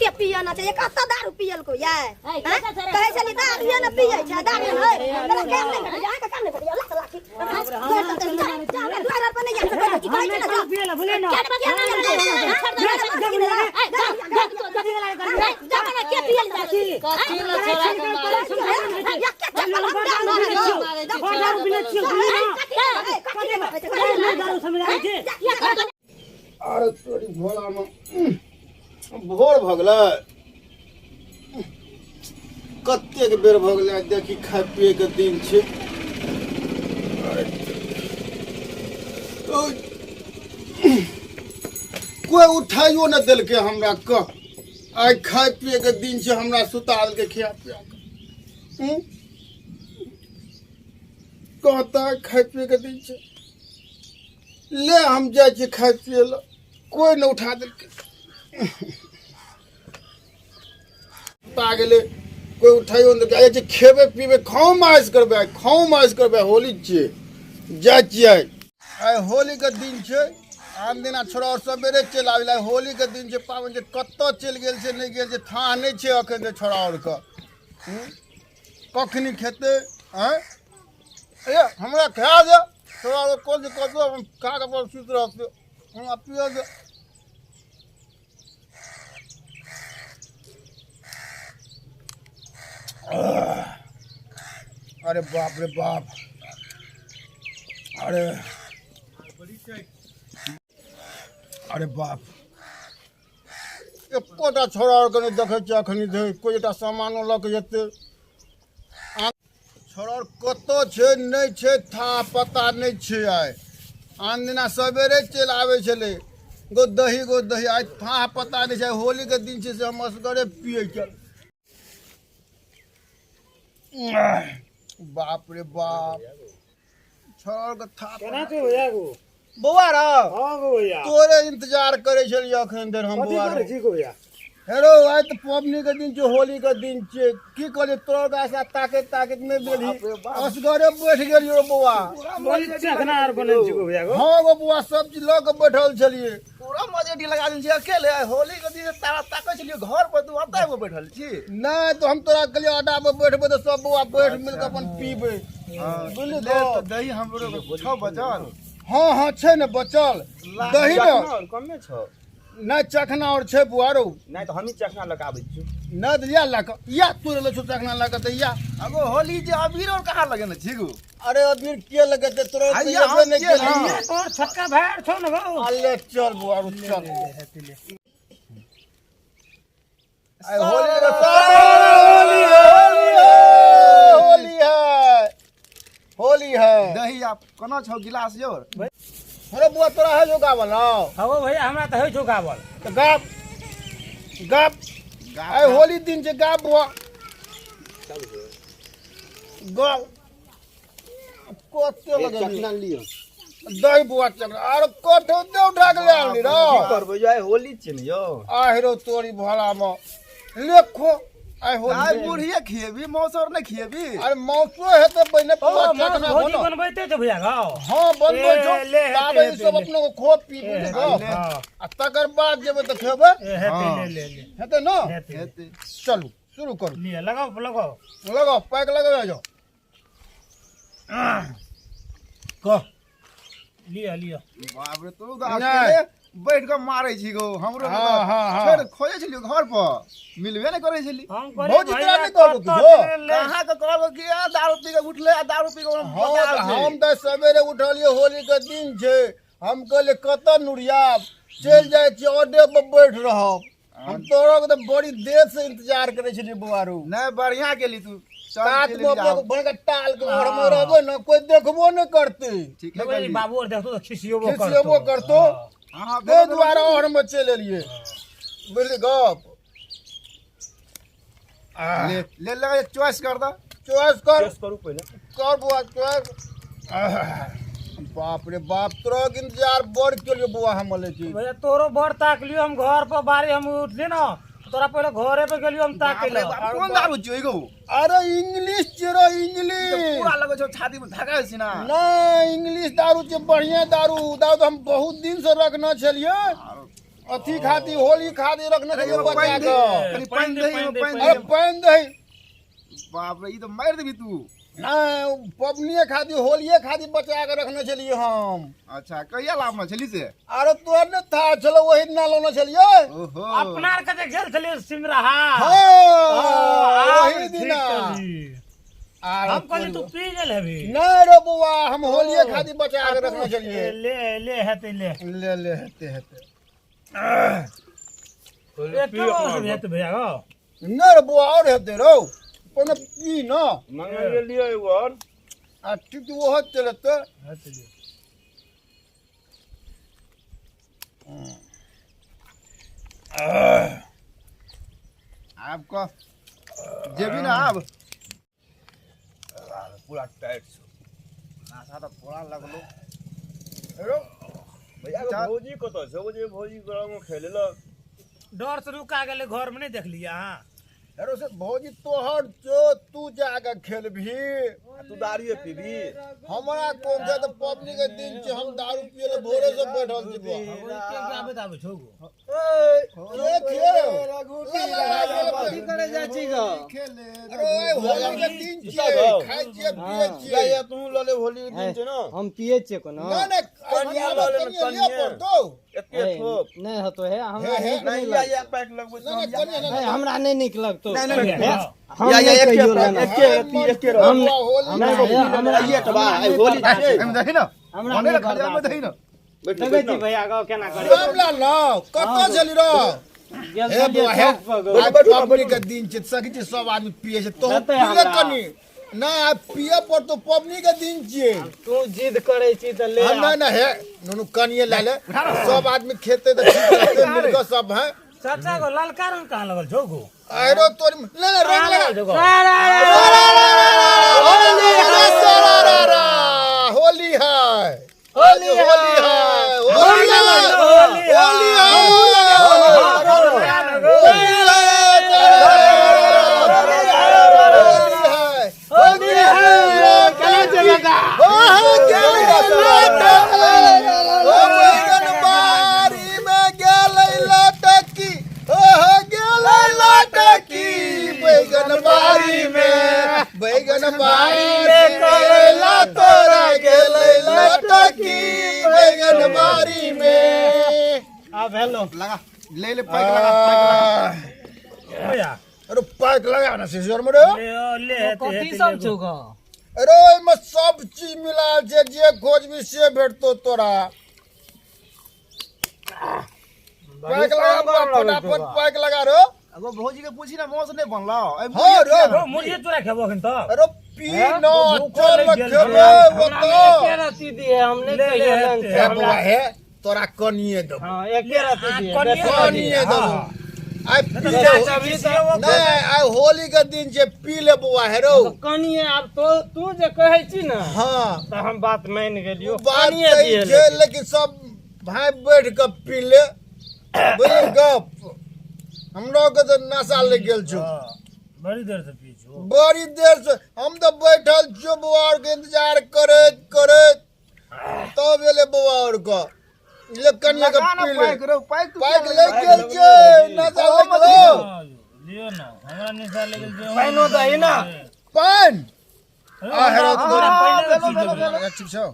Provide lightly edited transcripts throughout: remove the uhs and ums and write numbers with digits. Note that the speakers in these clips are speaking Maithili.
कते पिय ना छै एक अत्ता दारू पियल को ये हैं? कहै छली दारू ये ना पियै छै दारू ने तोरा काम नहि भेटै अहाँके काम नहि भेटै लाख लाठी जा जा दुआर पर नहि जा सकै छी कहै छै ना जा पियला बोले ना अरे तोरी भोलामे भोर भऽ गेलै कतेक बेर भऽ गेलै आइ देखी खाय पियैके दिन छै अरे, कोइ उठाइयो नहि देलकै हमरा कह आइ खाय पियैके दिन छै हमरा सुता देलकै खिया पिया कऽ कहता खाय पियैके दिन छै ले हम जाइ छी खाय पियै लए कोइ नहि उठा देलकै ता गेलै कोइ उठाइयो नहि देलकै। जाइ छी खेबै पीबै खाउ माइस करबै आइ खाउ माइस करबै होली छियै जाइ छियै आइ होलीके दिन छै आन दिना छोड़ा आओर सवेरे चलि आबि आइ होलीके दिन छै पाबनि छै कतऽ चलि गेल छै नहि गेल छै थाह नहि छै एखन जे छोड़ा आओरके कखनी खेतै आँय ए हमरा खा दे तोरा ओ कोन जे कतौ हम खा कऽ अपन सुति रहतै हमरा पिअ दे अरे बाप रे बाप अरे अरे बाप एकोटा छोड़ा आरके नहि देखै छियै एखन धरि कोइ एकटा सामानो लऽ कऽ जेतै छोड़ा कतऽ छै नहि छै था पता नहि छै आइ आन दिना सवेरे चलि आबै छलै गो दही गो दही आइ था पता नहि छै होलीके दिन छै से हम असगरे पियै छै बाप रे बाप छोड़ के था केना छै भैया गो बौआ रौ हां गो भैया तोरे इंतजार करै छलियै अखन धरि हम कथी बौआ करै रौ छी गो भैया हेरो आइ तऽ पबनी के दिन छै होली के दिन छै की कहलियै तोरा गाछ ताकैत ताकैत नहि गेलही असगरे बैठ गेलियै रौ बौआ बड़ी चखना आर बनल छी गो भैया गो हँ गो बौआ सब चीज लऽ के बैठल छलियै पूरा मजेटी लगा देने छी अकेले आइ होली के दिन तारा ताकै छलियै घर पर तू ओतऽ एगो बैठल छी नहि तऽ हम तोरा कहलियै अड्डा पर बैठबै तऽ सब बौआ बैठ मिल कऽ अपन पीबै बुझली ले तऽ दही हमरो छौ बचल हँ हँ छै ने बचल दही ने और कमे छौ नहि चखना और छै बुआ रौ नहि तऽ हमही चखना लऽ कऽ आबै छी नहि तऽ या लऽ कऽ या तोड़ि लै छौ चखना लऽ कऽ तऽ या अगो होली जे अबीर और कहाँ लगेने छी गो अरे अबीर के लगेतै तोरा तऽ आइया एबे हम नहि के केलही हँ। तोर छोटका भाई आर छौ ने गो अले चल बुआ रौ चल आइ होली रे होली है होली है होली है दही आप कोना छौ गिलास your अरे बुआ तोरा है जो गावल हौ भैया हमरा तऽ होइ छौ गावल तऽ गाब गाब आइ होली दिन छै गाब बुआ गाब कते लगेली लियो दही बुआ चकना आर कठो दे उठा के ले आनली रौ की करबै यो आइ होली छियै ने यौ आहिरो तोरी भोला मे लेखो आइ आइ होली मुरहिये खिएबी मौस और नहि खिएबी अरे मौसो हेतै पहिने ओ बुआ माछ चकना भौजी बनो बनबैते छौ भैया गो हाँ बनबै छौ ए, ले, हेतै, ताबे ई हेतै, सब ले। अपनो को खो पी बुझली गो ले। हाँ आ तकर बाद जेबै तऽ खेबै ए हेतै हाँ। ले ले ले हेतै ने हेतै हेतै चलू शुरू करू लिअ लगाओ लगाओ लगाओ पैक लगाओ जाओ कह लिअ लिअ बाप रे तू तऽ नहि। अकेले बैठ कऽ मारै छी गो हमरो हाँ, हाँ, हाँ। छोड़ खोजै छलियै घर पर मिलबे नहि करै छली हम कहलियै भौजी तोरा भैया नहि कहलको कतऽ किछो? चलि कहाँ के कहलको कि आ दारू पी के उठले आ दारू पी के हाँ बताल तऽ छै। हम तऽ सवेरे उठलियै होली के दिन छै हम कहलियै कतऽ नुरियाब चलि जाइ छियै ऑडे पर बैठ रहब हम तोरा के तऽ बड़ी देर से इंतजार करै छलियै बौआरू नहि बढ़िया केली तू चल कात चलि में अपना जाओ। बड़का टाल के ओर में रहबै ने कोई देखबो नहि करतै ठीक देखो है ई बाबू आर देखतो तऽ खिसियोबो करतो खिसियेबो करतो हाँ ताहि दुआरे और में चलि एलियै बुझली गप ले ले लगा चॉइस कर द चॉइस कर करू पहिले कर बुआ चॉइस बाप रे बाप तोरा के इंतजार बड़ केलियो बुआ हम लेकिन भैया तोरो बड़ ताक लियो हम घर पर बारी हम उठली ना तोरा पहिले घरे पे गेलियो हम ताके बाप रे ला बाप, कोन दारू छियो गो अरे इंग्लिश छियै इंग्लिश पूरा लगै छौ छाती में धका छै ना नहीं इंग्लिश दारू छै बढ़िया दारू दारू तऽ हम बहुत दिन से रखने छलियै अथी खाती होली खाती रखने अरे छलियै एगो बचा पानि दही, कऽ। कनि पानि दही, एगो पानि अरे दही। पानि दही। बाप रे, ई तऽ मारि देबही तू। नहि, ओ पबनिये खातिर होलिये खातिर बचा के रखने छलियै हम। अच्छा, कहिया लाबने छली से? अरे तोहर ने था छलो, ओही दिना लौने छलियै। ओहो। अपना आर के जे गेल छलियै सिमराहा। हाँ, आब ओही ठीक दिना। कहली। आर हम कहली तू पी गेल हेबी। नहि रे बौआ, हम होलिये खातिर बचा के रखने छलियै। ले ले, हेतै ले। ले ले, हेतै हेतै। एके गो हेतै भैया गो। नहि रे बौआ, आओर हेतै रौ, पहिने पी न। मंगाइए लिअ एगो आओर। आ ठीक, ओहो चलतै। हेतै ले। आब कह, जेबी ना आब? पूरा टाइट छौ। नशा तऽ पूरा लगलो। हेरो भैया के चल। भौजी कतऽ छौ? ओ जे भौजी ग्राम में खेले ल डर से रुका गेलै घर में, नहीं देखलियै अहाँ? हेरो से भौजी तोहर जो, तू जाके खेलबही। आ तू दारुए पीबी? हमरा कोन छै, तऽ पबनी के दिन छै, हम दारू पिए ले भोरे से बैठल छी बौआ। के आबैत आबै छौ गो? के खेल ला ला ला ला ला। की करे जाइ छी गो? खेले। अरे ओए, होली के दिन छियै, खाइ छियै पिए छियै। या तू लऽ ले, होली के दिन छै ना। हम पिए छियै कोनो? नहि नहि, कनिया लऽ लेबै, कनिया लिअ कनिया। पड़तौ। एते ठोप नहि हेतो हे, हमरा हे, हे। नीक नहीं नहि या लगतौ। या पैक लगबै नहि नहि, कनिया हे, नहि। हमरा नहि नीक लगतौ। नहीं, नहीं, हे, हम या या नहि एके कहियो पैक लेना। एके रत्ती एके रत्ती। हम होली हमरा हमरा आइए टबा, आइ होली छै। एहिमे दही ना। हमरा बने नहि खलिया में बर्दाश्त। दही ना। बैठ देखै बैठ छी भैया गो केना करै। रामलाल न कतऽ छली रौ? गेल हे छलियै बौआ, हे। चौक पर गो। आइ पबनी के दिन छै, सखी छै, सब आदमी पिए छै, तोहूँ हेतै पी ले। हमरा। कनी नहि, आइ पिए पड़तौ, पबनी के दिन छियै। तू जिद करै छी तऽ ले। हम नहि नहि, हे नुनू, कनिए लए ले, सब आदमी खेतै तऽ ठीक रहतै, मिल कऽ सब हैं। चाचा गो, ललका रंग कहाँ लगल छौ गो? अरे तोरी, ले ले, रंग कहाँ लगा। लगल छौ गो? होली है, होली है, होली है, होली है, होली है, होली है, बारी में गेलै लटकी, ओहो गेलै लटकी बैगन बारी में, बैगन बारी में करैला तोरा गेलै लटकी बैगन बारी में। आब हेलो। लगा ले ले, पैक लगा, पैक लगा। भैया। अरे पैक लगा ना सीजर में रे। ले ले, हेतै कथी हेतै सब ले छौ गो। गो? अरे ओहिमे सब चीज मिलाल छै, जे खोजबी से भेटतो तोरा। पैक लगा बा, फटाफट पैक लगा रो। एगो भौजी के पूछी ना, मौस नहीं बनलो? हाँ रो। गो, मुर्गी चूरा खेबो अखन तऽ? अरे पी न, भूखो चल लागि गेल खेबे। छै। ओ हमरा एके तो रत्ती दिए, हम नहि ले, ले, कहियो लेने हेतै। छी हे हमरा। बौआ, हे, तोरा कनिए देबो। हँ, एके रत्ती दिए। कनिए बेसी दऽ दिए। कनिए देबो। आइ पी ले। चाचा भी तऽ नहि, आइ होली के दिन छै, पी ले बौआ, हे रौ। कनिए आब तो तू जे कहै छी ने हाँ तऽ हम बात मानि गेलियो, बात कनिए सही दिए। छै, लेकिन सब भाय बैठ के पी ले, बुझली गप? हमरो के तऽ नशा लागि गेल छौ। हाँ, बड़ी देर से पी छौ। बड़ी देर से हम तऽ बैठल छियो बौआ और के इंतजार करैत करैत, तब एले बौआ और के ले, कनिया के लगा ना पी ले। पैक रो, पैक तू। पैक लागि गेल छै, नशा लागि गेलो। हाँ, लियो ना, हमरा निशा लागि गेल छै। पानिओ दही ना। पानि आ हेरो हाँ, तोरा। हाँ, पहिले बेलो, चीज बेलो, देबै। बेलो। ठीक छौ।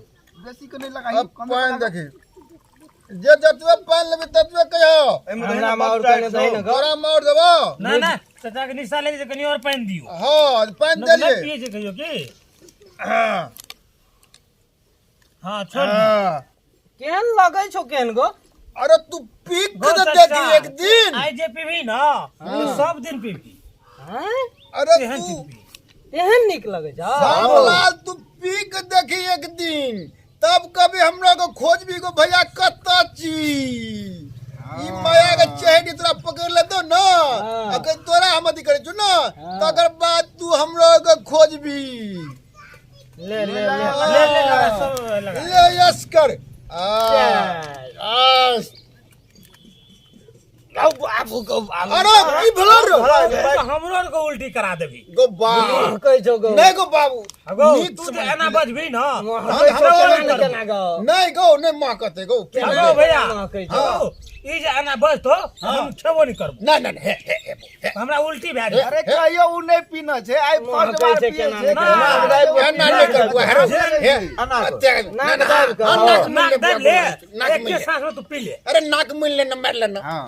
बेसी के नहीं लगाई। अब पानि देखी, जे जतबे पानि लेबी ततबे कहियो। एहिमे दही हमरा ना, मे और बड टाइट कने दही छौ। ने गो। तोरा मार देबो। ना ना, चाचा के निशा लागि गेल छै, कनि और पानि दियौ। हाँ, पानि नहि देलियै। पियै छै कहियो की? हाँ। हाँ, छोड़ दियौ। हाँ। केहन लगै छौ, केहन गो? अरे तू पी के गो तऽ चाचा, देखी एक दिन। आइ जे पीबही ना, तो सब दिन पीबही। हैं? अरे तेहन तू चीज पी। एहन नीक लगै छौ? रामलाल, तू पी के देखी एक दिन, तब कभी हमरा को खोजबी को भैया कतऽ छी। ई माया के चेहरी तोरा पकड़ लेतो न। हाँ। अगर तोरा हम अथी करे छु न, हाँ। तकर बाद तू हमरा के खोजबी। ले ले ले। ले ले, लगा सब लगा। ले, यस कर आ। चल। आ अरे की भेलो रो? तो हमरो आर के उल्टी करा देबी। गो बाबू। कहै छौ गो? नहीं गो बाबू। अगो नीक तू से जे एना बजबी न हम हमरा केना गो नहीं गो नहीं महकते गो अगो भैया महकै छै। अगो, ई जे एना बजतो हम खेबो नहीं करबो। नहीं नहीं हे हे हे हे। हमरा उल्टी भए गेल। अरे कहियो उ नहीं पीना छै, आइ फर्स्ट महकै बार छै पिए केना छै। ने ना, एना नहीं करबो हेरो हे अत्ते ना ना हाँ, नाक मुन नाक ले दाबि ले, नाक मुन एके ले। साँस में तू पी ले। अरे नाक मुन ले न मार ले न। हां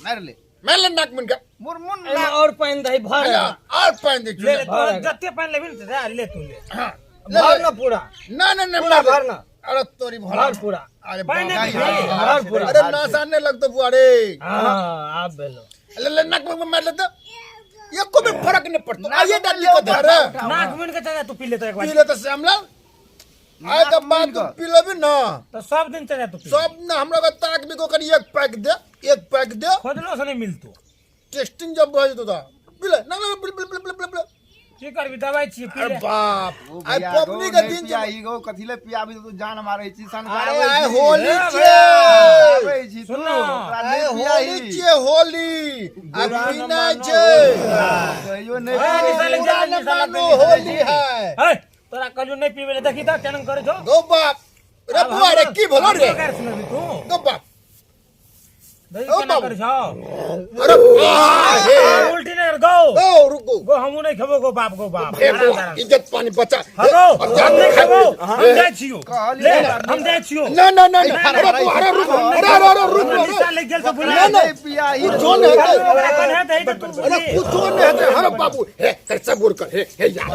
मार ले। मार ले नाक मुन के। मुरमुन एहिमे और पानि दही भर। अरे, और पानी दे ले ले, भर। तोरा जते पानि लेबही ने ते ले तू ले। हाँ ले भर ले। न पूरा। ना ना ना पूरा मार दे। भर ना। अरे तोरी भरा भर पूरा। अरे पानि बाप नहि रे। पीबही? भर पूरा। अरे नशा नहीं लगतो बुआ रे। हाँ आब भेलो। ले ले नाक में मार ले तो एको भी फर्क नहीं पड़तो। आ ये दिक्कत है रे। नाक मुनि के चाचा तू पी ले तो एक बार। पी ले तो श्यामलाल आय के बाद तू पी लेबी ना तो सब दिन चाचा तू पी ले। सब ना हमरा के ताक भी को कनी एक पैक दे, एक पैक दे। खोजलो से नहीं मिलतो। टेस्टिंग जब भऽ जेतो त पी ले ना ना पी ले पी ले पी ले। की करबी दवाई छियै पी अरे ले। बाप ओ आइ भैया, पबनी गौ के नहीं दिन पिया, छै। ई गौ कथी ले पियाबी तू जान मारै छी, संस्कार अरे आबै आइ छी। होली ए छियै। आबै छी तू, सुन ना। ओकरा आइ नहीं होली पियाही। छियै होली। आ पीना छै। कहियो नहीं ए, निशा लग पूरा जा, न निशा लग मानो जा। होली है। है तोरा कहलियो नहीं पीबे ले, देखी त केना करै छौ। गौ बाप रे आब बुआ रे हमरो- की भेलो रे। हमरो गारि सुनबही तू। गौ बाप देखी ओ केना बाबू। करै छौ। अरे बाप हे। उल्टी नहीं कर गौ। गौ रुको। गो हमहूँ नहीं खेबो गो बाप गो बाप। हे आराम बुआ, से, आराम से। इज्जत पानी बचा। हाँ गौ, हम नहीं खेबो, हम हे। जाइ छियो। कहलियै ले, ना। हम जाइ छियो। ना ना ना ना अरे बुआ अरे रुको अरे अरे अरे रुको हमरा अरे निशा लागि गेल तऽ भुला ना ना नहीं पियाही। कुछो नहीं हेतै। ओकरा कन्हा दही तऽ तू अरे बुझली। कुछो नहीं हेतै। अरे बाबू हे कर सबूर कर हे हे यार।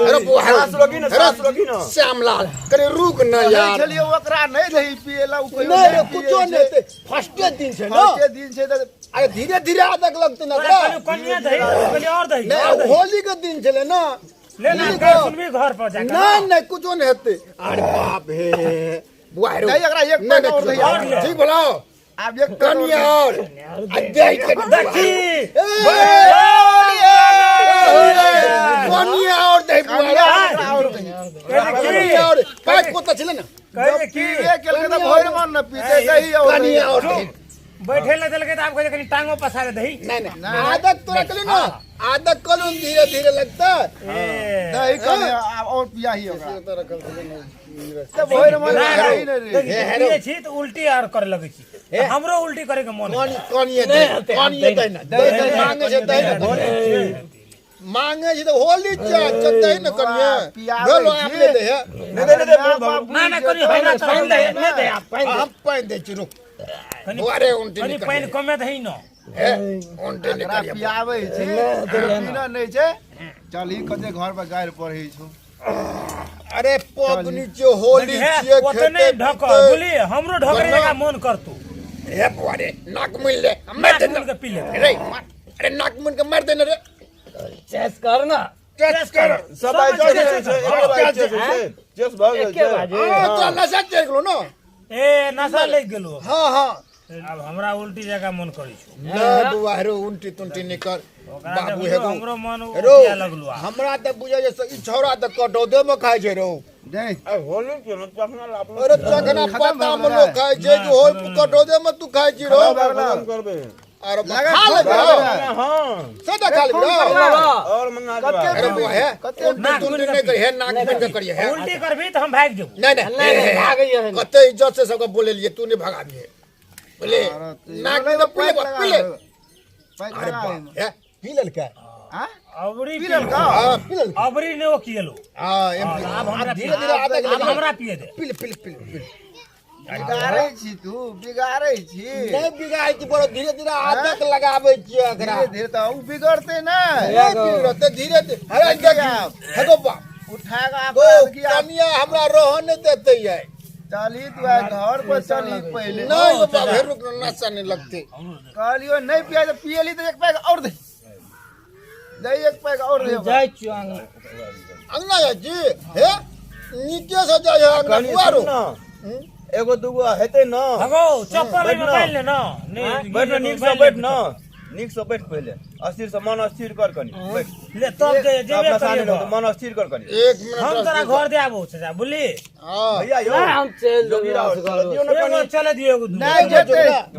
अरे बुआ सास रोकी ना, सास रोकी ना। श्यामलाल करे रुक ना कहै यार। छलियै ओकरा नहीं दही पिएला, उ कहियो नहीं रे नहीं कुछो पिए नहीं छै। हेतै। फर्स्टे दिन छै ना। फर्स्टे दिन छै तऽ अरे धीरे धीरे आदत लगतै ना तोरा ओकरा। कहलियो कनिया दही, तू कहलियो और दही, और नहीं दही। होली के दिन छलै ना। ले ना, ठीक गारि हौ। सुनबी घर पर जाके। नहीं नहीं कुछो नहीं हेतै। अरे बाप हे बुआ रे। नहीं, एकरा एक नहीं, पैक नहीं, और दही। और ले। ठीक बोलो। आब एक पैक और कनिया दही। और आ दे के देखी। कनिया और दे बुआ कनिया रे। ओकरा और दही। कहै कनिया और पैक को त छलै ना। जे की पीबे केलकै तऽ भरि मन न पीतै, दही और दही। कनिया और दही। बैठे ला देलकै तऽ आब कहै छै कनि टांगो पसारे दही। नहीं नहीं आदत तोरा कहलियो ना, आदत कहलियो धीरे धीरे लगता। ए, दही कनिया आब और पियाही ओकरा। तो तऽ भरि मन नहि, दही नहि रे। देखी, हे, तू हेरो। पियै छी तऽ उल्टी आर करे लगै छी। तऽ हमरो उल्टी करे के मन कनि कनिए दे कनिए दे ना दे मांगे छै दे ना मांगे छै त होली छै दे ना कनिए पियाबै भेलो छी। आपने दे हे। नहीं दे, नहीं दे, बाबू। ना ना कनि हमरा पानि दही नहि दे आब पानि हम पानि दै छी रुक। कनि अरे उल्टी कनि नहीं पानि करिए। कमे दही न। हे उल्टी नहीं एकरा करिए। पियाबै छी, पीना नहि छै। चल ई कते घर पर गारि पढ़ै छौ। अरे पबनी छै होली हे, छियै ओते नहि खेते ढक पीते। बुझली हमरो ढकरे बना। जकाँ मन करतौ। हे बुआ रे नाक मुन ले मार नाक दे मुनि के पी ले। रे मार। अरे नाक मुन के मार देने रे। चेस कर ना। टेस्ट कर। सब आइ चेस छै, एक बार चेस छै, चेस भऽ गेल एके छै। बाजे। हां तो नशा चढ़ गेलो ना। ए नशा लागि गेलो। हां हां आब हमरा उल्टी जकाँ मन करै छौ। ना बुआ हेरो उल्टी तुल्टी निकल। ओकरा बाबू देखलियौ, हेगो हमरो मन हेरो उठिया लगलो आब। हमरा त बुझै जे ई छौड़ा त कटौदे में खाइ छै रो। नहीं आइ होली छै ने, चखना ला अपनो। अरे चखना खत्म पत्ता भऽ में गेलै। लोग खाइ छै कि होय कटौदे में तू खाइ छी रो। खत्म खत्म करबै। अरे लगा खा ले खा रो। ले। हाँ सदा खा ले रो। और मंगा कते देबा। अरे बुआ हे कते उल्टी नाक तुल्टी मुनि के नहीं करी हे नाक मुनि के करिए हे। उल्टी करबी तऽ हम भागि जेबो। नहीं नहीं नहीं, नहीं, भागैये है नहीं। कते इज्जत से सबके बोले लिए तू नहीं भगाबिहे बोले नाक में तो पी ले पी ले। पैक अरे लगा बाप एहिमे। हे पी लेलकै। आँ? अबरी पी लेलकौ? हां पी लेलकै। अबरी ने ओ कियलो। हां आब हमरा धीरे धीरे आदत आब हमरा पिए दे। पी ले पी ले पी ले पी ले। बिगाड़ै छी तू, बिगाड़ै छी। नहीं बिगाड़ै छी बड़ो धीरे धीरे आदत लगाबै छियै एकरा। धीरे धीरे तऽ उ बिगड़तै नहि। नहीं बिगड़तै धीरे धीरे। अरे देखी हे गो बाप उठा कऽ गो आब की आब कनिया हमरा रहऽ नहीं देतै यार। चलही तू आइ घर पर चलही पहिले। नहीं गो बाप हे रुक ना नशा नहीं लगते। कहलियो नहीं पिया तऽ पियली तऽ एक पैक और दे। दही एक पैक और दे। जाइ छियो आंगन। अंगना जाइ छी हे नीचे से जाइ है अंगना कनि बुआ रो। सुन न, एगो दूगो हेतै न। भगो चप्पल बैठ एहिमे न। बान्हि ले न। नहि, बैठ न, नीक से बैठ न। नीक से बैठ पहिले अस्थिर से मन अस्थिर कर कनी बैठ ले तब जे जेबे अपना सामने करियो रहो, मन अस्थिर कर कनी एक मिनट हम तोरा घर दे आबो चाचा बुझली हाँ भैया यौ हम चलि जोगिरा देबै और चल दियौ ने एगो कनी चले दियो एगो दूगो। नहीं जेते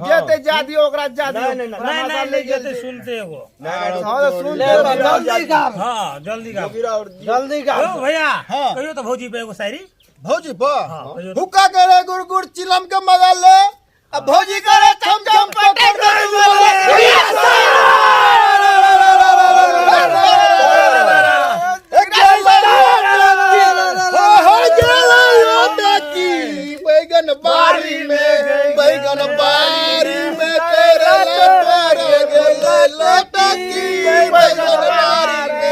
जेते जा दियो ओकरा जा दियो नहीं, नहीं, नहीं। नहीं नहीं नहीं जेते सुनते एगो नहीं नहीं हाँ तो सुन ले ले बा, जल्दी गाब हाँ जल्दी गाओ जोगिरा और दियौ। जल्दी गाब ओ भैया हाँ। कहियो तो भौजी पे एगो शायरी भौजी पर हाँ, कहियो। हुक्का करे गुड़ गुड़ चिलम के मजा ले अब भौजी करे छम छम पकड़ दे बैगन बारी में बैगन बारी में तेरा लटक गेल लटकी बैगन बारी में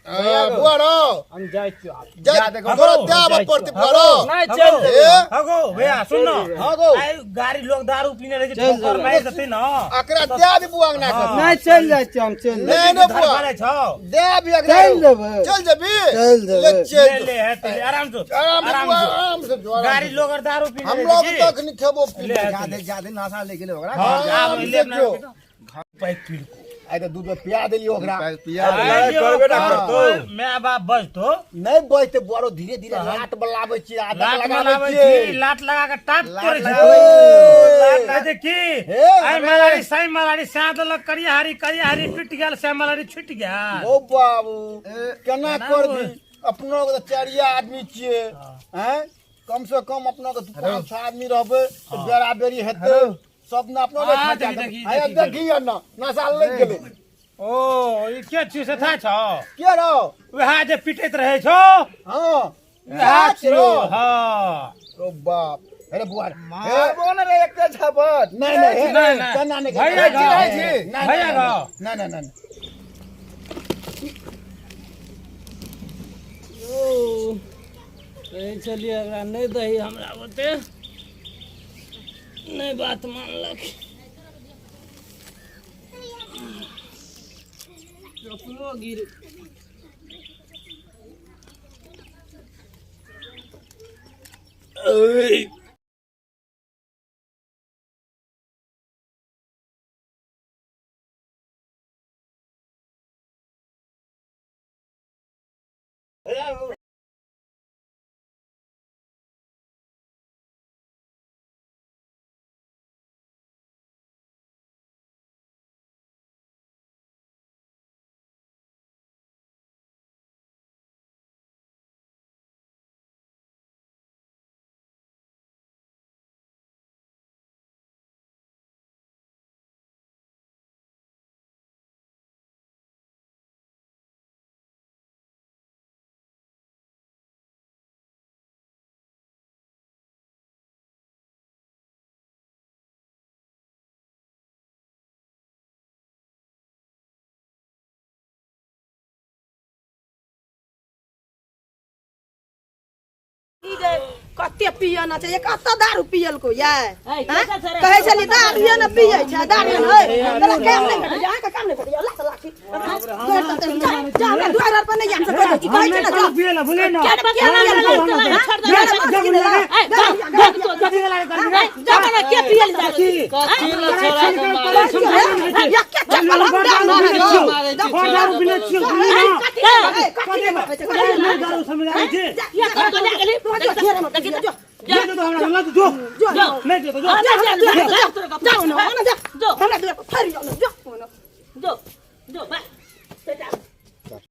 बुआ रो हम जाइ छियौ आब। जा तोरा देब पड़तै बुआ नहि चलि ए जेबै हगो भैया सुन न हाँ गो आइ गाड़ी लोग दारू पीने रहे छै चलि ठोकर जेबै। मारि देतै न एकरा दे दी बुआ अंगना के नहि चलि जाइ छियौ हम चलि नहीं जेबै नहीं बुआ धर छौ दे अभी एकरा चलि जेबै चल जेबी चलि जेबै। ले ले चल ले हेतै ले, आराम से आराम से आराम बुआ से आराम से जो आराम गाड़ी से। लोग और दारू पीने हम रहे लोग छै। तक नहीं खेबो ले पीबो हेतै। जादे जादे नशा ले गेलै ओकरा हाँ, आब आराम ले से अपना जो। पैक पी को। आइ तऽ दूध में पिया देलियै ओकरा पिया लड़ाई करबे ना करतौ my बाप बजतो नहि बजते बुआरो धीरे धीरे लाट बलाबै छियै आदत लाट लगाबै लगाबै छियै छी लाट लगा के टाट तोड़ै छी लगाबै लाट कहै छै की हे, आइ मलारी साई मलारी सै देलक करिया हारी करिया हारी टूटि गेल सै मलारी छुटि गेल ओ बाबू केना कर दी अपनो के तऽ चारिया आदमी छियै हैं कम से कम अपनो के पाँच छह आदमी रहबै तऽ बेरा बेरी हेतै सब ने अपनो के हाँ, खर्चा देखी, देबै। आया देखी, देखी ना नशा लागि गेलै ओ ई के छियौ से था छौ के रहो वएह जे पिटैत रहै छौ हाँ वएह छियौ रहो। हाँ ओ बाप अरे बुआ मारबो ने रे एके झापट नहीं नहीं नहीं, नहीं। केना नहीं भैया नहीं, गाओ। नहीं, नहीं, भैया नहीं, गाओ। नहीं नहीं नहीं ओ, कहै छलियै एकरा नहि दही हमरा ओते नहि बात मानलक चप्पलो गिर कते पियन छै एक कते दारू पियल को ये कहै छली दारू ने पियै छै दारू ने तोरा काम नहि भेटै अहाँके काम नहि भेटै लाख लाठी जा हमरा दुआर पर नहि हम सब कहै छी कहै छी ने जा पियै ला बुझली न घर दारू पीने छियौ बुझली न दारू समझाबै छी जो जो तो हमरा हमरा जो नहीं जो तो जो जो